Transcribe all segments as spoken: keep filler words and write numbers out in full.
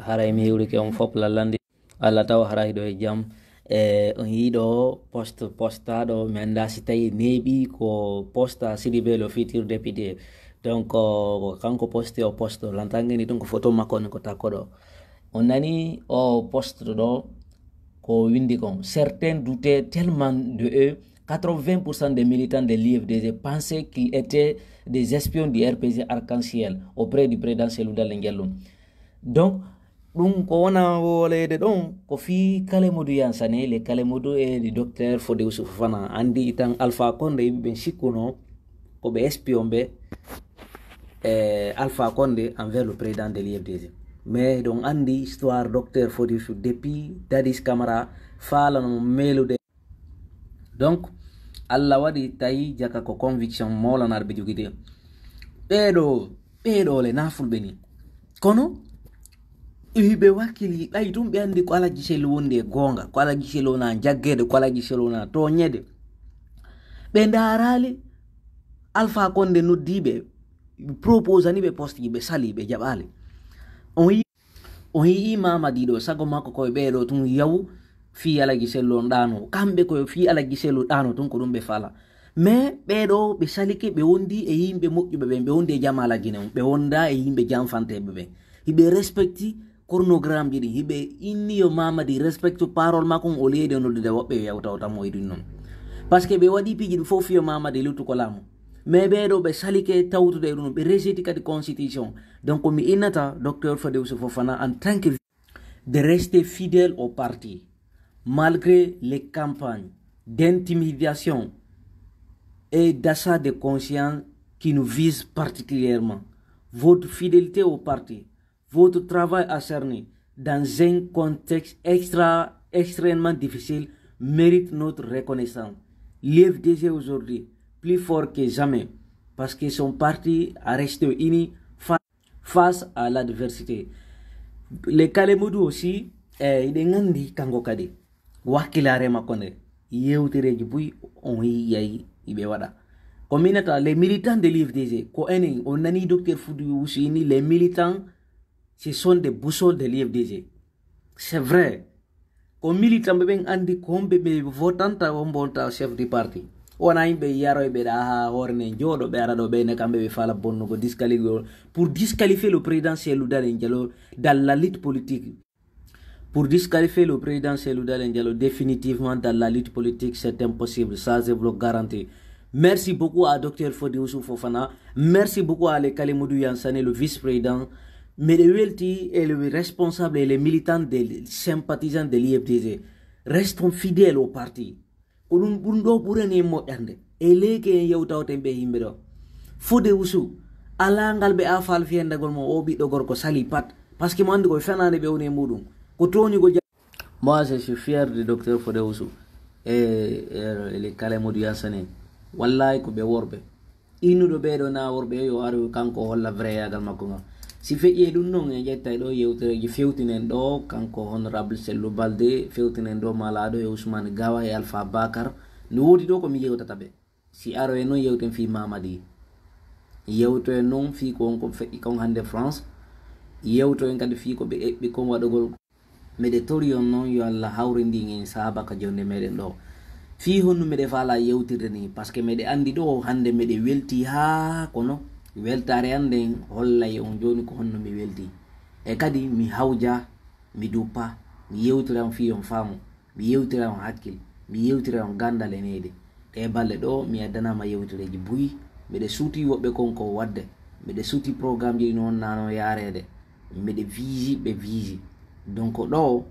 Haray mi hiwrike on fof lallandi. Allah taw haray ɗo e jam. E, on yiɗo poste, posta ɗo, mi anndaa si tawi neeɓi ko posta Sidibé, le futur député. Donc, ko kanko poste o poste. Lantange ni ɗum ko photo makko on ko takko ɗo. On nani o poste ɗo, ko windi kon. Certains doutaient tellement de eux, quatre-vingts pour cent des militants de l'U F D G pensaient qu'ils étaient des espions du R P G Arc-en-Ciel auprès du président Cellou Dalein Diallo. Donc, ɗum ko wona wooleede ɗon, ko fii Kalemodu Yansane, le Kalemodu e le docteur Fodé Ousou Fofana. Anndi tan Alpha Condé, yimɓe ɓen sikkuno ko ɓe espion ɓe, e Alpha Condé envers le président de l'U F D G. Mais ɗon anndi histoire docteur Fodé Ousou depuis Dadis Camara faalano mo melude. Donc, Allah waɗi tawi jaka ko conviction mawlanaaɗo ɓe jogiti. Ɓeeɗo, ɓeeɗo le naa fulɓe ni. Kono, hiɓe wakkili, ɓay ɗum ɓe anndi ko Alaji Sellu wondi e goonga, ko Alaji Sellu wona jaggeede, ko Alaji Sellu wona tooñeede. Ɓe ndaaraali, Alpha Condé noddiiɓe, proposani ɓe poste ji, ɓe sali, ɓe jaɓaali. On yi-, on yi'i Mamadi ɗo, sago makko koye ɓeeɗo tun yawu, fii Alaji Sellu on ɗaano. Kamɓe koye fii Alaji Sellu ɗaano tun ko ɗum ɓe fala. Mais ɓeeɗo ɓe salike, ɓe wondi e yimɓe moƴƴuɓe ɓen, ɓe wondi e jamaala Gine on, ɓe wonda e yimɓe janfanteeɓe ɓen. Hiɓe respecti chronogramme ji ɗin, hiɓe inni yo Mamadi respecte parole makko on, au lieu de noddude woɓɓe yo yawta o tammo e ɗum non. Parce que ɓe waɗi piiji ɗum fof yo Mamadi luttu ko laamu. Mais ɓeeɗo ɓe salike tawtude e ɗum, ɓe rejeti kadi constitution. Donc mi innata docteur Fodé Ousou Fofana en tant que de rester fidèle au parti, malgré les campagnes d'intimidation et d'achat de conscience qui nous visent particulièrement. Votre fidélité au parti, votre travail acharné dans un contexte extra, extrêmement difficile mérite notre reconnaissance. L'U F D G aujourd'hui, plus fort que jamais, parce que son parti a resté uni face à l'adversité. Le Kalemodu aussi, eh, hiɗen anndi kanko kadi wakkilaare makko nde yewtereeji buy on yi'ay hiɓe waɗa. Ko minata les militants de l'U F D G, ko enen, on nani docteur Fodé Ousou inni, les militants, ce sont des boussoles de l'U F D G. C'est vrai. Ko militant ɓe ɓen anndi ko homɓe ɓe votanta, hombo wonta chef du parti. Wona yimɓe yaroyɓe ɗa haa hoore nden jooɗo, ɓe ara ɗo ɓe ne kamɓe ɓe fala bonnugo, disqualifier, pour disqualifier le président Cellou Dalein Diallo dans la lutte politique. Pour disqualifier le président Cellou Dalein Diallo définitivement dans la lutte politique, c'est impossible, ça je vous le garantis. Merci beaucoup à docteur Fodé Ousou Fofana. Merci beaucoup à le Kalemodu Yansane, le vice-président. Miɗo welti e le responsable et les militants, des sympathisants de l'U F D G. Restons fidèles au parti. Ko ɗum, ɗum ɗo ɓurani en moƴƴande. E leyke en yewtawten ɓe yimɓe ɗo. Fodé Ousou, alaa ngal ɓe a fal fiyandagol mo o ɓiɗɗo gorko sali pat. Parce que mo anndi ko fenaande ɓe woni e muɗum. Ko tooñugol ja-, moi, je suis fier du docteur Fodé Ousou. E, e, e le Kalemodu Yansane. Wallahi ko ɓe worɓe. Innuɗo ɓeeɗo na worɓe, yo aru kanko o holla vrai yaagal makko ngal. Si feƴƴi e ɗum non, en ƴettay ɗo yewtereeji fewtinen ɗo, kanko honorable Sellu Balde, fewtinen ɗo Malaaɗo e Ousmane Gawa e Alpha Bakar. No woodi ɗo ko mi yewtata ɓe. Si aro e non yewten fii Mamadi. Yewto en non fii ko on ko feƴƴi kon hannde France. Yewto en kadi fii ko ɓe eɓɓi kon waɗugol. Miɗe tori on non yo Allah hawrindin en saabaka jonde meɗen ɗo. Fii honno miɗe faala yewtirde ni, parce que miɗe anndi ɗo hannde miɗe welti haa kono weltaare an nden hollay on jooni ko honno mi welti. E kadi mi hawja, mi duppa, mi yewtira on fii on faamu, mi yewtira on hakkil, mi yewtira on ganndal e neede. Ɗee balɗe ɗoo, mi addanaama yewtereeji buy. Miɗe suuti woɓɓe kon ko waɗde. Miɗe suuti programmeji ɗi no wonnaa non yaareede. Miɗe viisi, ɓe viisi. Donc ɗoo,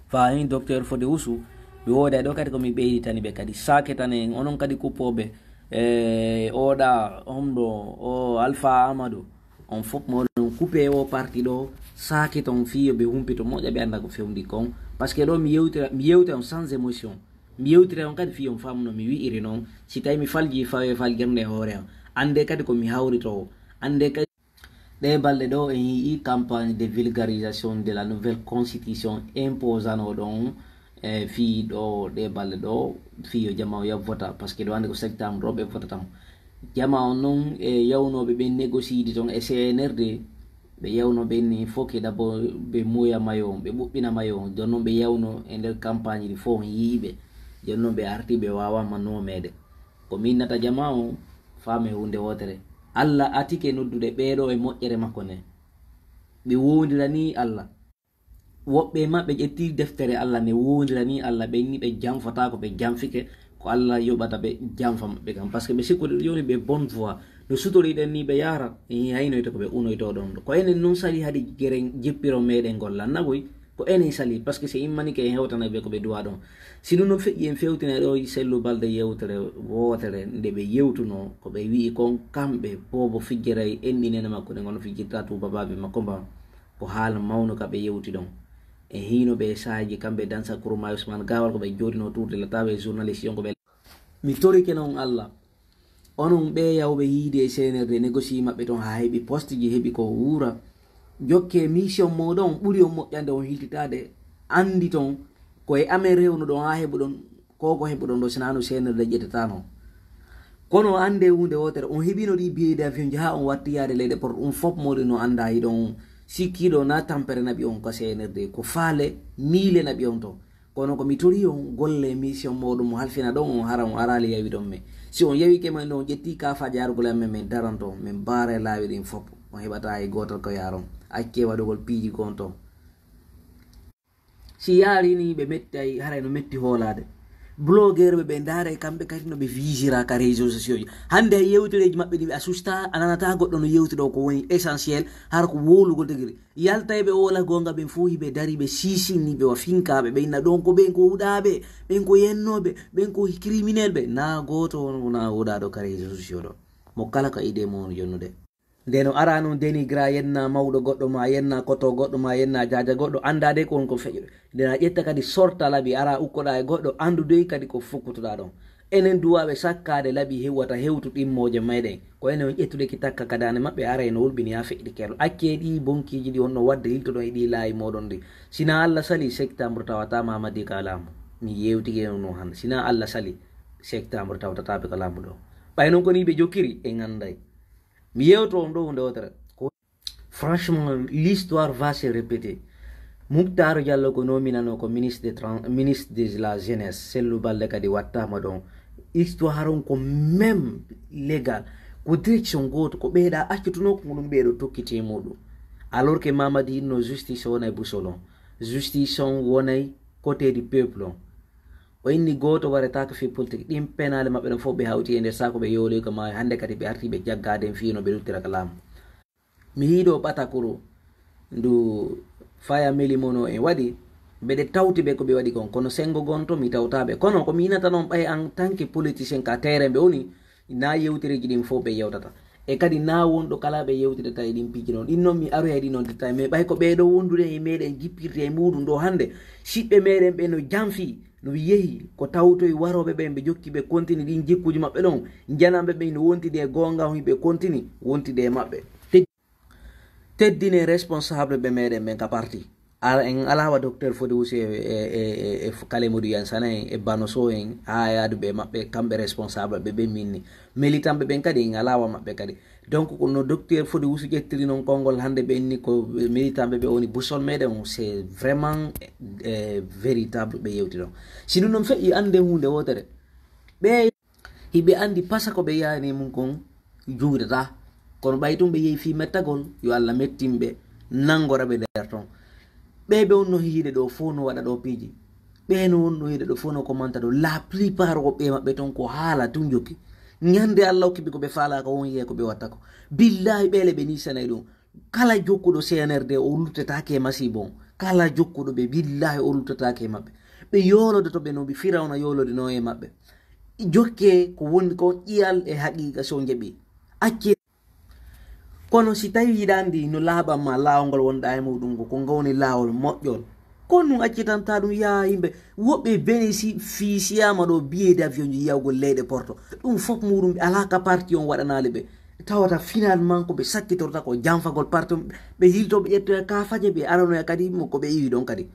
faamin docteur Fodé Ousou, mi wooday ɗoo kadi ko mi ɓeyditani ɓe kadi. Saaketane en, onon kadi kuppooɓe, e oɗa, homɗo, o Alpha Amadou, on fof mo oɗon kupe e o parti ɗoo, saaketon fii yo ɓe humpito moƴƴa, ɓe annda ko fewndi kon. Parce que ɗoo mi yewtira, mi yewta on sans émotion. Mi yewtira on kadi fii on faamu no mi wi'iri non. Si tawi mi falji fawe faljirde e hoore am, annde kadi ko mi hawritoowo. Annde kadi ɗee balɗe ɗoo en yi'i campagne de vulgarisation de la nouvelle constitution imposanoo ɗon, e fii ɗoo ɗee balɗe ɗoo fii yo jama o yah vota, parce que ɗo annde ko septembre ɗoo ɓe votata mo. Jama on non e yawnooɓe ɓen négociidi ton e C N R D, Ɓe yawno ɓen ni fof ke d'abord ɓe muuya mayo on, ɓe ɓuɓɓina mayo on. Jooni non ɓe yawno e nder campagne ɗi fof on yi'i ɓe. Jooni non ɓe arti ɓe waawama noomeede. Ko mi innata jamaa on faame huunde wootere. Alla atike noddude ɓee ɗoo e moƴƴere makko nde. Ɓe woondiranii Alla. Woɓɓe e maɓɓe ƴetti deftere Alla nde woondiranii Alla, ɓe inni ɓe janfotaako, ɓe janfike, ko Alla yoɓata ɓe janfa maɓɓe kan. Parce que ɓe sikkude ɗum woni ɓe bonne voie. No sutoriɗen ni ɓe yaara, en haynoyta ko ɓe unoytoo ɗon ɗo. Ko enen non sali hade geren jippiro meɗen ngol lannagoy, ko enen sali, parce que si immanike en hewtanay ɓe ko ɓe duwa ɗon. Si ɗum non feƴƴi en fewtina ɗo sellu balde yewtere wootere nde ɓe yewtunoo, ko ɓe wi'i kon kamɓe boobo fijjeray enɗi nene makko ɗen, kono fijjirta tuuba baabe makko mba. Ko haala mawno ka ɓe yewti ɗon. E hiino ɓe e saaji kamɓe Dansa Kurma e Usman Gawal ko ɓe jooɗinoo tuurde la tawa e journaliste yon ko ɓe. Mi torike non Alla. Onon ɓe yawɓe yiide e C N R D négocier maɓɓe ton haa heɓi poste ji heɓi ko wuura. Jokke mission mooɗon ɓuri on moƴƴande on hiltitaade. Anndi ton ko e amen rewno ɗon haa heɓuɗon ko ko heɓuɗon ɗo sinaa no C N R D ƴettata non. Kono annde huunde wootere, on heɓino ɗi billet d'avion ji haa on watti yaade leyɗe porto, ɗum fof moɗon no annda hiɗon sikkiɗo na tampere naɓi on ka C N R D, ko faale miile naɓi on ton. Kono ko mi tori on golle mission moɗon mo halfina ɗon on hara on araali yawi ɗon men. Si on yawike men ɗon ƴetti ka faaji argol amen men daranto, men baara e laawi ɗin fof, on heɓata hay gootal ko yaron. Acce waɗugol piiji gon ton. Si yaari ni ɓe metti ay, haray no metti hoolaade. Blogueur ɓe ɓe ndaara e kamɓe kadi no ɓe visira ka réseaux sociaux ji. Hannde hay yewtereeji maɓɓe ɗi a susta, a nanata goɗɗo no yewti ɗo ko woni essentiel, hara ko wowlugol tigi. Yalta e ɓe wowla goonga ɓen fof hiɓe dari ɓe siisini ɓe wa finkaaɓe, ɓe inna ɗon ko ɓen ko huɗaaɓe, ɓen ko yennooɓe, ɓen ko criminel ɓe. Na gooto wona huɗaaɗo ka réseaux sociaux ɗo. Mo kala ka idée mo woni jonnude. Nde no ara non dénigra yenna mawɗo goɗɗo ma yenna koto goɗɗo ma yenna jaaja goɗɗo annda de ko on ko feƴƴuɗo. Nde na ƴetta kadi sorta laɓi ara ukkoɗa e goɗɗo anndu dey kadi ko fukkutoɗa ɗon. Enen duwaɓe sakkaade laɓi hewata hewtu ɗimmooje meɗen. Ko enen on ƴettude ki takka ka dande maɓɓe ara eno ulɓini ha feƴƴi kerol. Accee ɗi bonkiiji ɗi wonno wadde hiltoɗon e ɗi laayi moɗon ɗi. Sina Allah sali septembre tawata Mamadi ka laamu. Mi yewtike on no hannde. Sina Allah sali septembre tawtataɓe ka laamu ɗo. Ɓay non ko ni ɓe jokkiri en annday. Mi yewto on ɗo hunde wotere. Ko franchement, l'histoire va se répéter. Muktaaru Jallo ko nominano ko ministre de tran- ministre de la jeunesse, Sellu Balde kadi wattama ɗon. Histoire on ko même légal, ko direction gooto, ko ɓeeɗa accutuno ko ɗum ɓeeɗo tokkiti e muɗum. Alors que Mamadi inno justice wonay boussole on. Justice on wonay côté du peuple on. O inni gooto waretaaka fii politique. Ɗin penaale maɓɓe ɗon fof ɓe hawti e nder saako ɓe yooloyi ko maayo. Hannde kadi ɓe arti ɓe jaggaade en fii no ɓe luttira ka laamu. Mi hiiɗo ɓatakuru ndu faya meli mono en waɗi. Mbeɗe tawti ɓe ko ɓe waɗi kon. Kono senngo gonto mi tawtaa ɓe. Kono ko mi inata noon ɓay en tant que politicien ka terrain ɓe woni, na yewtereeji ɗin fof ɓe yewtata. E kadi na wonɗo kala ɓe yewtidata e ɗin piiji ɗon. Ɗin noon mi aroya e ɗin noon détail. Mais ɓay ko ɓee ɗoo wondude e meɗen jippirde e muɗum ɗo hannde. Siɓɓe meɗen ɓe no janfi, no yehi, ko tawtoy warooɓe ɓen ɓe jokki ɓe kontini ɗin jikkuuji maɓɓe ɗon. Njananɓe ɓen no wontidi e goonga on ɓe kontini wontide e maɓɓe. Te- teddine responsable ɓe meɗen ɓen ka parti. Ala, en alaa wa docteur Fodé Woussou e, e, e, e, e Kalemoudou Yansana en, e Bano Sow en, haa e aduɓe e maɓɓe, kamɓe responsable ɓe ɓe minni. Militant ɓe ɓen kadi, en alaa wa maɓɓe kadi. Donc, ko no docteur Fodé Woussou ƴettiri non konngol hannde ɓe inni ko militant ɓe ɓe woni boussole meɗen on, c'est vraiment, eh, véritable ɓe yewti ɗon. Si ɗum ɗon feƴƴi, annde huunde wootere. Ɓe Hiɓe anndi pasa ko ɓe yaani mun kon juudataa. Kono ɓay tun ɓe yehi fii mettagol, yo Alla mettin ɓe, nanngora ɓe nder ton. Ɓee ɓe wonno hiide ɗoo fow no waɗa ɗoo piiji. Ɓee no wonno hiide ɗoo fow no ko manta ɗoo. La plupart ko ɓee maɓɓe ton ko haala tun jokki. Ñande Alla okki ɓe ko ɓe faalaa ko won yee ko ɓe watta ko. Billaahi ɓee le ɓe niisanay ɗum. Kala jokkuɗo C N R D o luttataake e masiibo on. Kala jokkuɗo ɓe, billaahi o luttataake e maɓɓe. Ɓe yoolodoto ɓe no ɓe Firawna yoolodinoo e maɓɓe. Jokkee ko woni kon ƴiyal e haqiiqa si on jaɓii. Accee. Kono si tawii hiɗa anndi no laaɓan ma laawol ngol wonɗaa e muuɗum ngol, ko ngol woni laawol moƴƴol, ko ɗum accitantaa ɗum yaha yimɓe woɓɓe bénéficiyaama ɗo billet d'avion ji yahugol leyɗe porto. Ɗum fof muuɗum ɓe alaa ka parti on waɗanaali ɓe. Tawata finalement ko ɓe sakkitorta ko janfagol parti on, ɓe hilto ɓe ƴettoya kaafaje ɓe aranoya kadi mo ko ɓe iwi ɗon kadi.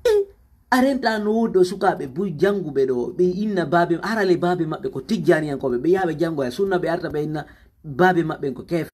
Eh, a renta no woodi ɗo sukaaɓe buy jannguɓe ɗo, ɓe inna baabe, harale baabe maɓɓe ko tijjaaniyankooɓe, ɓe yaha ɓe janngoya sunna, ɓe arta ɓe inna baabe maɓɓe ko keefe.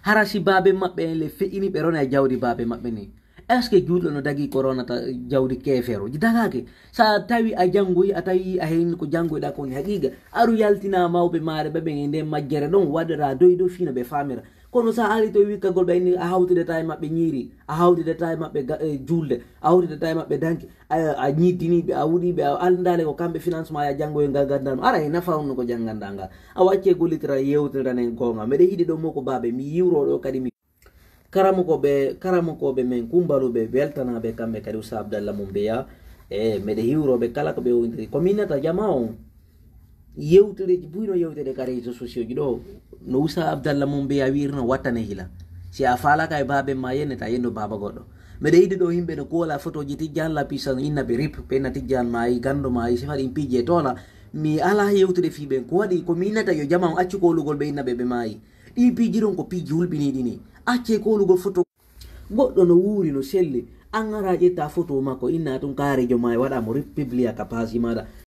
Hara si baabe maɓɓe en le feƴƴini ɓe rona e jawdi baabe maɓɓe ni? Est-ce que juulɗo no dagii ko ronata jawdi keefeero? Dagaake. So a tawi a janngoyi, a tawi a heyni ko janngoyɗaa ko woni haqiiqa, aru yaltinaa mawɓe maare ɓe ɓen e nden majjere ɗon, waɗiraa doy dow fii no ɓe faamira. Kono so a ari to wikkagol ɓe inni a hawtidata e maɓɓe ñiiri, a hawtidata e maɓɓe ga-, e juulde, a hawtidata e maɓɓe danki, a, a ñiddinii ɓe, a wuɗii ɓe, a aldaali ko kamɓe financement ya janngoyol ngal ganndal ma. Ara e nafa on no ko jannganɗaa ngal. A waccee gollitira yewtiranen goonga. Meɗen yiɗi ɗon mo ko baabe, mi yiwroo ɗo kadi mi Karamokooɓe, karamokooɓe men kumbaluɓe weltanaaɓe kamɓe kadi Usa Abdallah Mumbeya, e meɗe hiwrooɓe kala ko ɓe wowindiri. Ko minnata jama on yewtereeji buy no yewtede ka réseaux sociaux ji ɗo, no Usa Abdallah Mumbeya wi'irno wattane hila. Si a faalaka e baaben ma yenne, ta yenno baaba goɗɗo. Meɗe yiɗi ɗo yimɓe no koola fotooji Tijjaan la puissance inna ɓe rip, ɓe inna Tijjaan maayi, ganndo maayi, si faɗi piiji e toola. Mi alaa yewtude fii ɓen. Ko waɗi, ko minnata yo jama on accu koolugol ɓe inna ɓe ɓe maayi. Ɗii piiji ɗon ko piiji hulɓiniiɗi nii. Accee koolugol foto. Goɗɗo no wuuri, no selli. An araa ƴettaa foto makko, innaa tun kaareejo maa e waɗaa mo ri-, publia ka page maaɗa.